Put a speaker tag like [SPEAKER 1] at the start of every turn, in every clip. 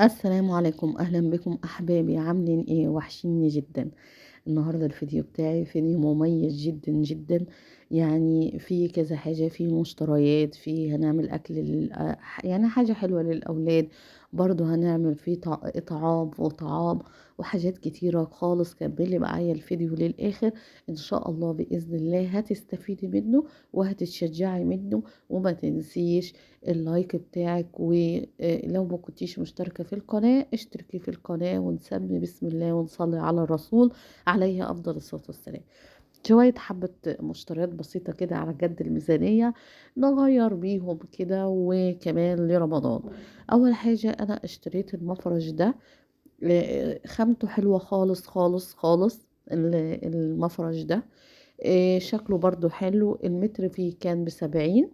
[SPEAKER 1] السلام عليكم، اهلا بكم احبابي. عاملين ايه؟ وحشيني جدا. النهارده الفيديو بتاعي فيديو مميز جدا جدا، يعني في كذا حاجة، في مشتريات، في هنعمل اكل يعني حاجة حلوة للاولاد، برضو هنعمل فيه اطعام وطعام وحاجات كتيرة خالص. كملي معايا الفيديو للاخر ان شاء الله، باذن الله هتستفيدي منه وهتتشجعي منه. وما تنسيش ال like بتاعك، ولو ما كنتيش مشتركة في القناة اشتركي في القناة، ونسمي بسم الله ونصلي على الرسول عليه أفضل الصلاة والسلام. شوية حبة مشتريات بسيطة كده على قد الميزانية نغير بيهم كده، وكمان لرمضان. أول حاجة أنا اشتريت المفرش ده، خامته حلوة خالص خالص خالص. المفرش ده شكله برضو حلو. المتر فيه كان ب70،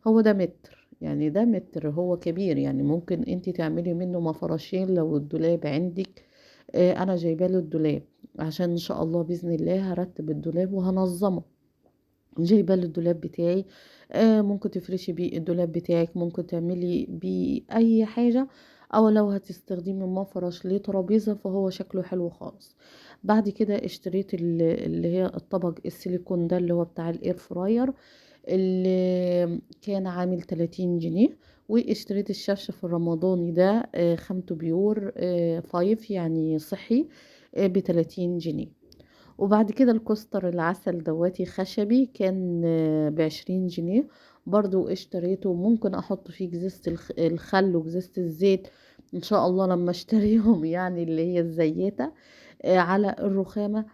[SPEAKER 1] هو ده متر، يعني ده متر، هو كبير، يعني ممكن انتي تعملي منه مفرشين لو الدولاب عندك. انا جايبه له الدولاب عشان ان شاء الله باذن الله هرتب الدولاب وهنظمه. جايبه له الدولاب بتاعي، ممكن تفرشي بيه الدولاب بتاعك، ممكن تعملي بيه اي حاجة، او لو هتستخدمي مفرش لترابيزه فهو شكله حلو خالص. بعد كده اشتريت اللي هي الطبق السيليكون ده اللي هو بتاع ال air fryer، اللي كان عامل 30 جنيه. واشتريت الشفشف الرمضاني ده، خامته pure، 5 يعني صحي، ب30 جنيه. وبعد كده ال coaster العسل دواتي خشبي كان، ب20 جنيه، برضو اشتريته. ممكن احط فيه جزازة الخل وجزازة الزيت ان شاء الله لما اشتريهم، يعني اللي هي الزيتة، على الرخامة،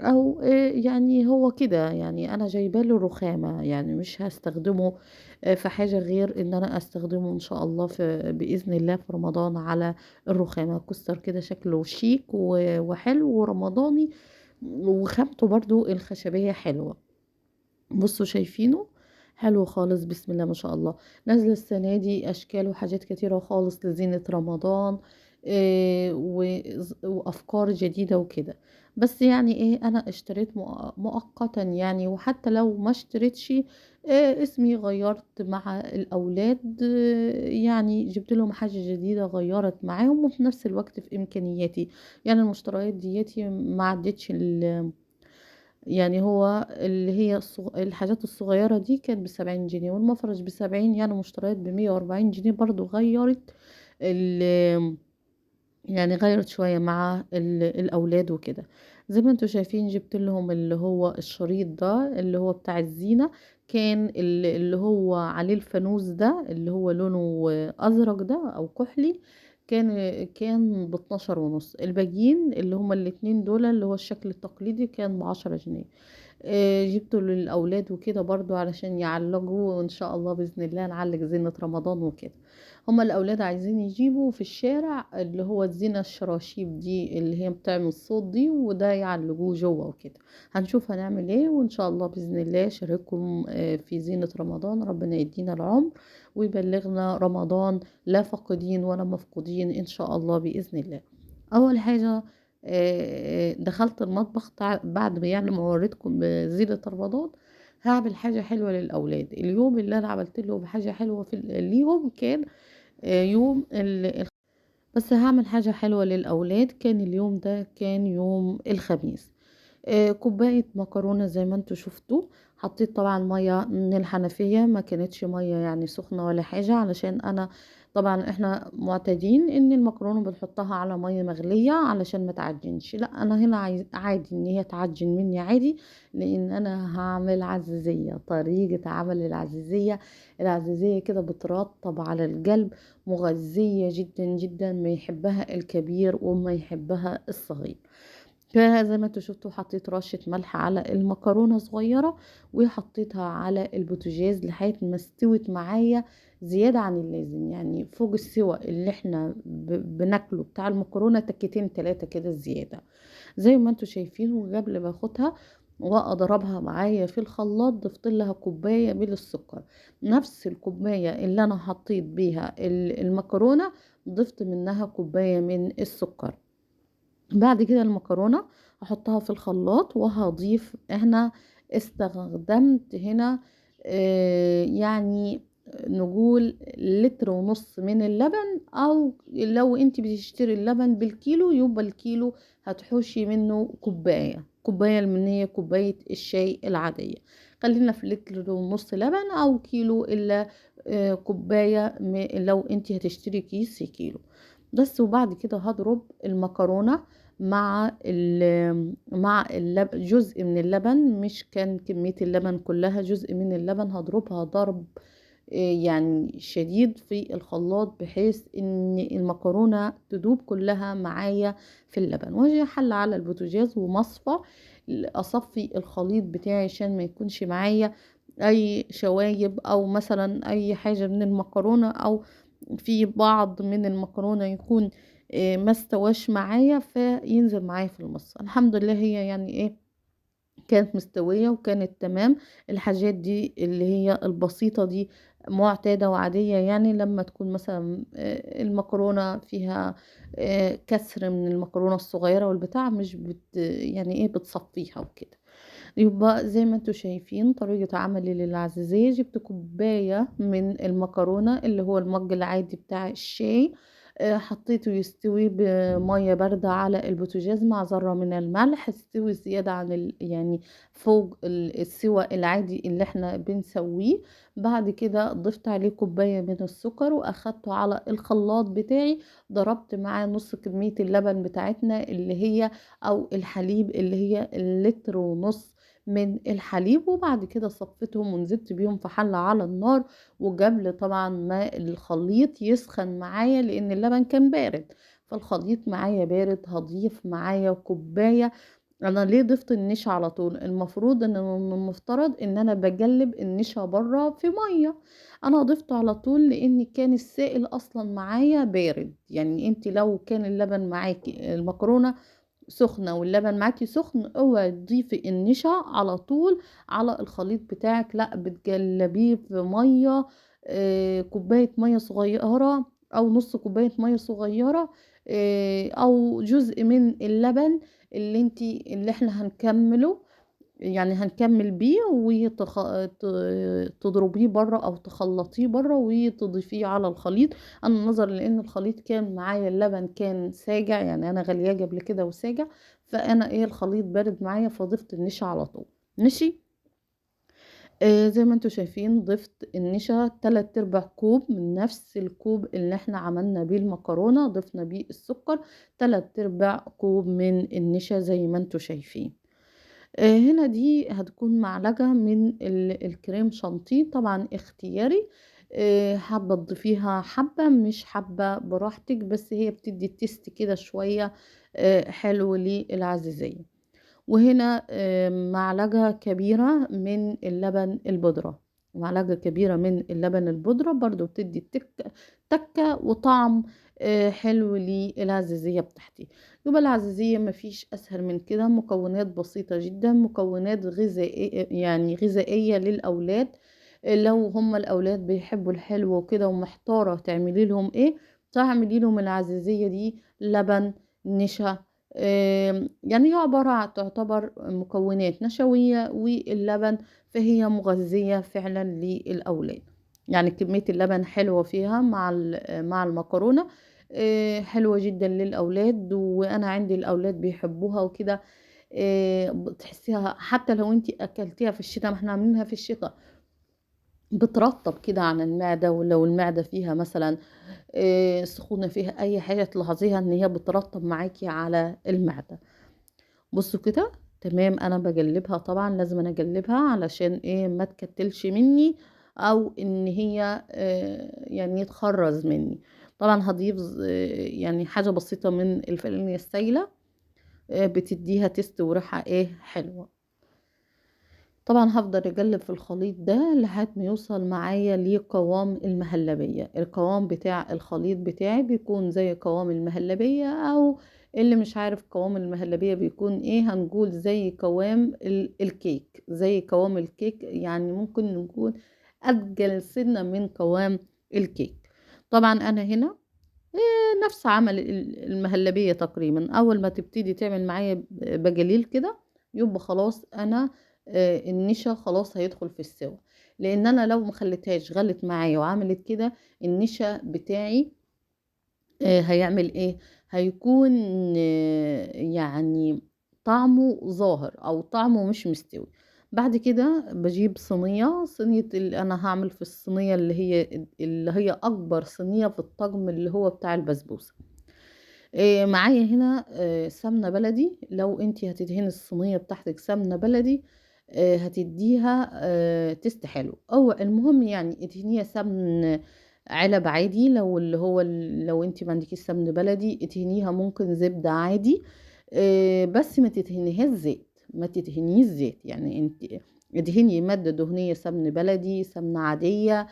[SPEAKER 1] او، يعني هو كده، يعني انا جايبه له رخامة، يعني مش هستخدمه، في حاجة غير ان انا استخدمه ان شاء الله باذن الله في رمضان على الرخامة. coaster كده شكله شيك وحلو ورمضاني، وخامته برضو الخشبية حلوة. بصوا شايفينه حلو خالص، بسم الله ما شاء الله. نازلة السنة دي اشكال وحاجات كتيرة خالص لزينة رمضان، وافكار جديدة وكده. بس يعني ايه، انا اشتريت مؤقتا يعني، وحتى لو ما اشتريتش، اسمي غيرت مع الاولاد، يعني جبت لهم حاجة جديدة غيرت معاهم، وفي نفس الوقت في امكانياتي. يعني المشتريات ديتي ما عدتش يعني هو اللي هي الحاجات الصغيرة دي كانت ب70 جنيه، والمفرش ب70، يعني مشتريات ب140 جنيه. برضو غيرت يعني غيرت شوية مع الأولاد وكده. زي ما انتوا شايفين جبت لهم اللي هو الشريط ده اللي هو بتاع الزينة، كان اللي هو عليه الفانوس ده اللي هو لونه أزرق ده أو كحلي، كان باتناشر ونص. الباقيين اللي هما الاتنين دول اللي هو الشكل التقليدي كان ب10 جنيه. جبته للأولاد وكده برضو علشان يعلقوا، وإن شاء الله بإذن الله نعلق زينة رمضان وكده. هما الأولاد عايزين يجيبوا في الشارع اللي هو الزينة الشراشيب دي اللي هي بتعمل الصوت دي، وده يعلقوه جوه وكده. هنشوف هنعمل ايه، وإن شاء الله بإذن الله شارككم، في زينة رمضان. ربنا يدينا العمر ويبلغنا رمضان لا فاقدين ولا مفقودين إن شاء الله بإذن الله. أول حاجة، دخلت المطبخ بعد ما ما وريتكم زينة رمضان، هعمل حاجة حلوة للأولاد. اليوم اللي أنا عملت لهم حاجة حلوة في ليهم كان، يوم بس هعمل حاجة حلوة للأولاد. كان اليوم ده كان يوم الخميس. كوباية مكرونة زي ما انتوا شفتوا، حطيت طبعا مية من الحنفية، ما كانتش مية سخنة ولا حاجة، علشان أنا طبعا احنا معتادين ان المكرونة بنحطها على مية مغلية علشان ما تعجنش. لا، انا هنا عادي ان هي تعجن مني عادي، لان انا هعمل عزيزية. طريقة عمل العزيزية، العزيزية كده بترطب على القلب، مغذية جدا جدا، ما يحبها الكبير وما يحبها الصغير. فزي ما انتوا شفتوا حطيت رشة ملح على المكرونة صغيرة، وحطيتها على البوتاجاز لحد ما استوت معايا زيادة عن اللازم، يعني فوق السوى اللي احنا بناكله بتاع المكرونة تكتين تلاتة كده زيادة زي ما انتوا شايفين. وقبل ما اخدها واضربها معايا في الخلاط ضفت لها كوباية من السكر، نفس الكوباية اللي انا حطيت بيها المكرونة ضفت منها كوباية من السكر. بعد كده المكرونة هحطها في الخلاط، وهضيف هنا استخدمت هنا، نقول 1.5 لتر من اللبن، او لو انت بتشتري اللبن بالكيلو يبقى الكيلو هتحوشي منه كوباية، كوباية من هي كوباية الشاي العادية. خلينا في 1.5 لتر لبن او كيلو الا كوباية لو انت هتشتري كيس كيلو بس. وبعد كده هضرب المكرونة مع جزء من اللبن، مش كان كمية اللبن كلها، جزء من اللبن هضربها ضرب يعني شديد في الخلاط بحيث ان المكرونة تدوب كلها معايا في اللبن. واجي حل على البوتاجاز ومصفى اصفي الخليط بتاعي عشان ما يكونش معايا اي شوايب او مثلا اي حاجة من المكرونة، او في بعض من المكرونة يكون ما استواش معايا فينزل معايا في المصفى. الحمد لله هي يعني ايه كانت مستوية وكانت تمام. الحاجات دي اللي هي البسيطة دي معتادة وعادية، يعني لما تكون مثلا المكرونة فيها كسر من المكرونة الصغيرة والبتاع مش يعني ايه بتصفيها وكده. يبقى زي ما انتوا شايفين طريقة عملي للعزيزية، جبت كوباية من المكرونة اللي هو المج العادي بتاع الشاي، حطيته يستوي بمية باردة على البوتاجاز مع ذرة من الملح، استوي زيادة عن يعني فوق السوى العادي اللي احنا بنسويه. بعد كده ضفت عليه كوباية من السكر واخدته على الخلاط بتاعي، ضربت معاه نص كمية اللبن بتاعتنا اللي هي او الحليب اللي هي 1.5 لتر من الحليب. وبعد كده صفيتهم ونزلت بيهم في حلة على النار، وقبل طبعا ما الخليط يسخن معايا لان اللبن كان بارد فالخليط معايا بارد، هضيف معايا كوباية. انا ليه ضفت النشا على طول؟ المفروض ان المفترض ان انا بجلب النشا بره في مية، انا ضفته على طول لان كان السائل اصلا معايا بارد. يعني انت لو كان اللبن معاكي المكرونه سخنة واللبن معاكي سخن، اوعي تضيفي النشا على طول على الخليط بتاعك، لا بتجلبيه في مية، كوباية مية صغيرة او نص كوباية مية صغيرة، او جزء من اللبن اللي احنا هنكمله، يعني هنكمل بيه، وتضربيه بره او تخلطيه بره وتضيفيه على الخليط. انا نظرا لان الخليط كان معايا اللبن كان ساجع، يعني انا غلياه قبل كده وساجع، فانا ايه الخليط بارد معايا فضفت النشا على طول. ماشي، زي ما انتوا شايفين ضفت النشا 3/4 كوب من نفس الكوب اللي احنا عملنا بيه المكرونة، ضفنا بيه السكر 3/4 كوب من النشا زي ما انتوا شايفين. هنا دي هتكون معلقة من الكريم شانتيه، طبعا اختياري، حابة تضيفيها حبة مش حابة براحتك، بس هي بتدي taste كده شوية حلو للعزيزية. وهنا معلقة كبيرة من اللبن البودرة، معلقة كبيرة من اللبن البودرة برضو بتدي تكة وطعم حلو للعزيزية بتاعتي. يبقى العزيزية مفيش أسهل من كده، مكونات بسيطة جدا، مكونات غذائية يعني غذائية للأولاد. لو هم الأولاد بيحبوا الحلو وكده ومحتارة تعملي لهم ايه، تعملي لهم العزيزية دي لبن نشا، يعني هي عبارة عن تعتبر مكونات نشوية واللبن، فهي مغذية فعلا للأولاد. يعني كمية اللبن حلوة فيها مع المكرونة، حلوة جدا للأولاد، وأنا عندي الأولاد بيحبوها وكده. بتحسيها حتى لو انتي أكلتيها في الشتاء، ما احنا عاملينها في الشتاء، بترطب كده عن المعدة، ولو المعدة فيها مثلا سخونة فيها أي حاجة تلاحظيها إن هي بترطب معاكي على المعدة. بصوا كده تمام، أنا بجلبها طبعا، لازم أنا أجلبها علشان إيه ما تكتلش مني أو إن هي يعني يتخرز مني. طبعا هضيف يعني حاجة بسيطة من الفانيليا السايلة، بتديها تيست وريحة إيه حلوة. طبعا هفضل اقلب في الخليط ده لحد ما يوصل معايا لقوام المهلبية. القوام بتاع الخليط بتاعي بيكون زي قوام المهلبية، او اللي مش عارف قوام المهلبية بيكون ايه هنقول زي قوام الكيك، زي قوام الكيك، يعني ممكن نقول اتقل سنة من قوام الكيك. طبعا انا هنا نفس عمل المهلبية تقريبا، اول ما تبتدي تعمل معايا بجليل كده يبقى خلاص انا النشا خلاص هيدخل في السوا. لان انا لو ما خليتهاش غلت معايا وعملت كده النشا بتاعي هيعمل ايه؟ هيكون يعني طعمه ظاهر او طعمه مش مستوي. بعد كده بجيب صينية، صينية اللي انا هعمل في الصينية اللي هي اكبر صينية في الطقم اللي هو بتاع البسبوسة. معايا هنا سمنة بلدي. لو انتي هتدهني الصينية بتاعتك سمنة بلدي هتديها taste حلو. او المهم يعني ادهنيها سمن علب عادي، لو اللي هو لو انتي ما عندكيش سمن بلدي ادهنيها ممكن زبدة عادي، بس ما تدهنيهاش زيت، ما تدهنيش زيت. يعني انت ادهني مادة دهنية، سمن بلدي، سمنة عادية،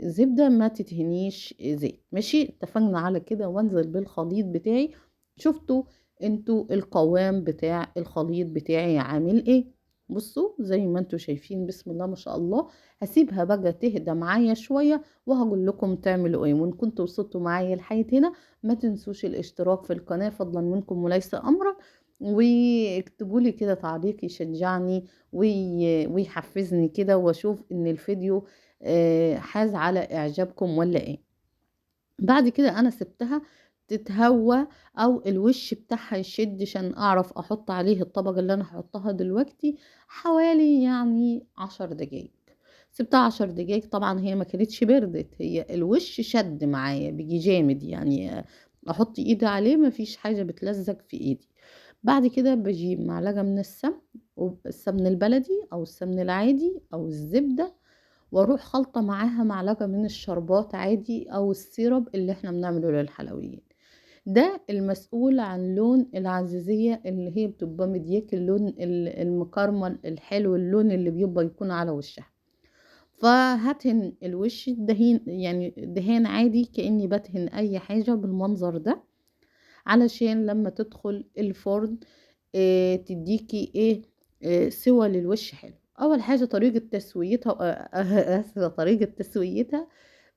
[SPEAKER 1] زبدة، ما تدهنيش زيت. ماشي، اتفقنا على كده. وانزل بالخليط بتاعي. شفتوا انتوا القوام بتاع الخليط بتاعي عامل ايه؟ بصوا زي ما انتوا شايفين، بسم الله ما شاء الله. هسيبها بقى تهدى معايا شوية وهقول لكم تعملوا ايه. وان كنتوا وصلتوا معايا لحد هنا ما تنسوش الاشتراك في القناة فضلا منكم وليس امرا، واكتبوا لي كده تعليق يشجعني ويحفزني كده، واشوف ان الفيديو حاز على اعجابكم ولا ايه. بعد كده انا سبتها تتهوى او الوش بتاعها يشد عشان اعرف احط عليه الطبقة اللي انا هحطها دلوقتي، حوالي يعني 10 دقايق. سبتها 10 دقايق. طبعا هي ما كانتش بردت، هي الوش شد معايا بيجي جامد، يعني احط ايدي عليه ما فيش حاجة بتلزق في ايدي. بعد كده بجيب معلقة من السمن، السمن البلدي او السمن العادي او الزبدة، واروح خلطة معاها معلقة من الشربات عادي او السيرب اللي احنا بنعمله للحلويات. ده المسؤول عن لون العزيزية اللي هي بتبقى مدياك اللون المكرمل الحلو، اللون اللي بيبقى يكون على وشها. فهتهن الوش دهين، يعني دهان عادي كأني بدهن اي حاجة بالمنظر ده، علشان لما تدخل الفرن تديكي ايه سوى للوش حلو. اول حاجة طريقة تسويتها، طريقة تسويتها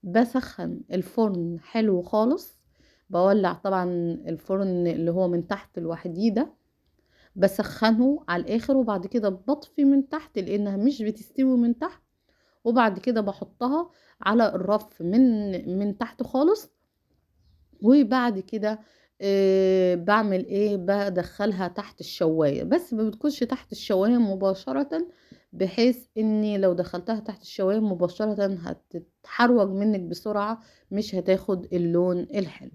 [SPEAKER 1] بسخن الفرن حلو خالص، بولع طبعا الفرن اللي هو من تحت لوحديه ده، بسخنه على الاخر، وبعد كده بطفي من تحت لانها مش بتستوي من تحت، وبعد كده بحطها على الرف من تحت خالص. وبعد كده بعمل ايه؟ بدخلها تحت الشواية، بس ما بتكونش تحت الشواية مباشرة، بحيث اني لو دخلتها تحت الشواية مباشرة هتتحروج منك بسرعة، مش هتاخد اللون الحلو.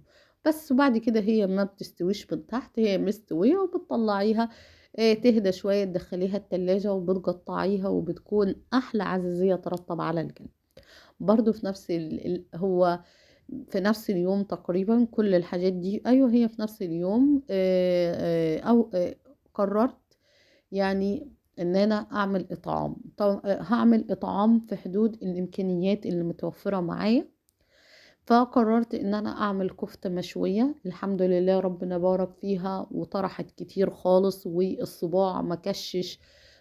[SPEAKER 1] بس وبعد كده هي ما بتستويش من تحت، هي مستوية، وبتطلعيها تهدى شوية، تدخليها التلاجة وبتقطعيها، وبتكون احلى عزيزية ترطب على الجنب. برضو في نفس هو في نفس اليوم تقريبا كل الحاجات دي، ايوه هي في نفس اليوم، او قررت يعني ان انا اعمل اطعام. طب هعمل اطعام في حدود الامكانيات اللي متوفرة معايا، فقررت ان انا اعمل كفتة مشوية. الحمد لله ربنا بارك فيها وطرحت كتير خالص، والصباع ما كشش.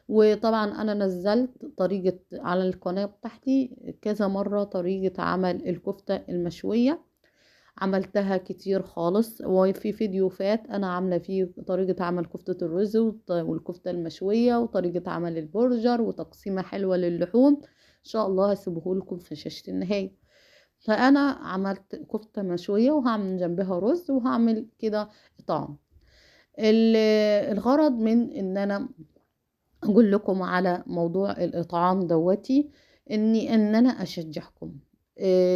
[SPEAKER 1] وطبعا انا نزلت طريقة على القناة بتاعتي كذا مرة طريقة عمل الكفتة المشوية، عملتها كتير خالص، وفي فيديو فات انا عاملة فيه طريقة عمل كفتة الرز والكفتة المشوية وطريقة عمل البرجر وتقسيمة حلوة للحوم، ان شاء الله هسيبه لكم في شاشة النهاية. فانا عملت كفتة مشوية وهعمل جنبها رز وهعمل كده طعم. الغرض من ان انا اقول لكم على موضوع الاطعام دوتي ان انا اشجعكم،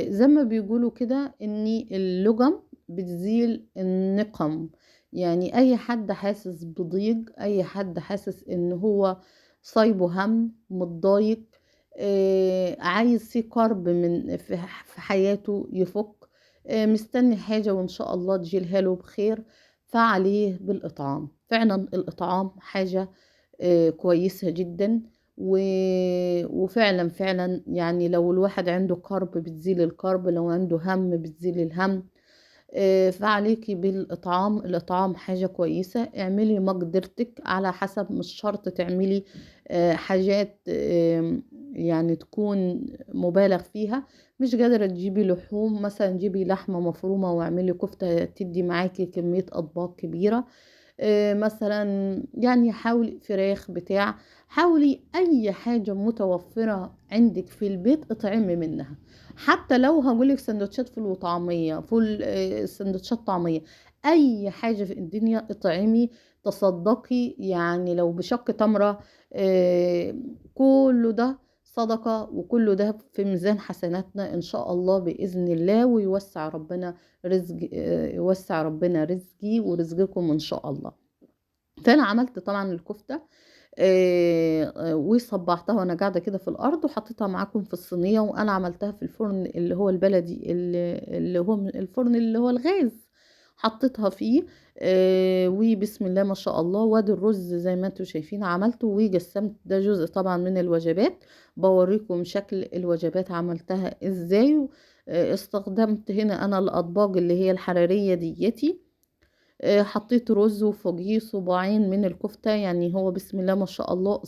[SPEAKER 1] زي ما بيقولوا كده ان اللجم بتزيل النقم. يعني اي حد حاسس بضيق، اي حد حاسس ان هو صايبه هم، متضايق، عايز في كرب من في حياته يفك، مستني حاجة وان شاء الله تجيلها له بخير، فعليه بالاطعام. فعلا الاطعام حاجة كويسة جدا، وفعلا فعلا يعني لو الواحد عنده كرب بتزيل الكرب، لو عنده هم بتزيل الهم. فعليكي بالإطعام. الإطعام حاجة كويسة، اعملي مقدرتك على حسب، مش شرط تعملي حاجات يعني تكون مبالغ فيها. مش قادرة تجيبي لحوم مثلا، جيبي لحمة مفرومة واعملي كفتة تدي معاكي كمية أطباق كبيرة. مثلا يعني حاولي فراخ بتاع، حاولي اي حاجة متوفرة عندك في البيت اطعمي منها. حتى لو هقولك سندوتشات فول وطعمية، فول سندوتشات طعمية، اي حاجة في الدنيا اطعمي، تصدقي. يعني لو بشق تمرة، كله ده صدقة، وكله ده في ميزان حسناتنا ان شاء الله بإذن الله. ويوسع ربنا رزق، يوسع ربنا رزقي ورزقكم ان شاء الله. فانا عملت طبعا الكفتة وصبعتها وانا قاعدة كده في الارض، وحطيتها معاكم في الصينية. وانا عملتها في الفرن اللي هو البلدي، اللي هو الفرن اللي هو الغاز، حطيتها فيه. وبسم الله ما شاء الله. وادي الرز زي ما انتم شايفين عملته وجسمت. ده جزء طبعا من الوجبات، بوريكم شكل الوجبات عملتها ازاي. استخدمت هنا انا الاطباق اللي هي الحرارية ديتي. حطيت رز وفوقيه صباعين من الكفتة. يعني هو بسم الله ما شاء الله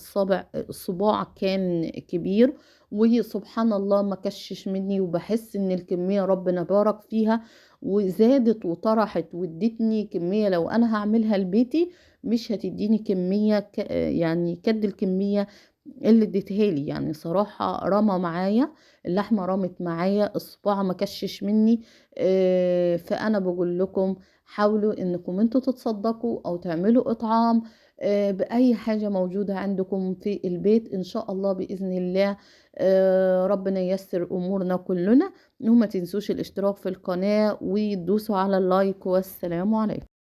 [SPEAKER 1] الصباع كان كبير، وسبحان الله ما كشش مني، وبحس ان الكمية ربنا بارك فيها وزادت وطرحت وادتني كمية. لو انا هعملها لبيتي مش هتديني كمية يعني كد الكمية اللي اديتها لي. يعني صراحة رمى معايا اللحمة، رمت معايا الصباع، ما كشش مني. فانا بقول لكم حاولوا انكم انتوا تتصدقوا او تعملوا اطعام باي حاجة موجودة عندكم في البيت ان شاء الله باذن الله. ربنا ييسر امورنا كلنا. وما تنسوش الاشتراك في القناة وتدوسوا على اللايك. والسلام عليكم.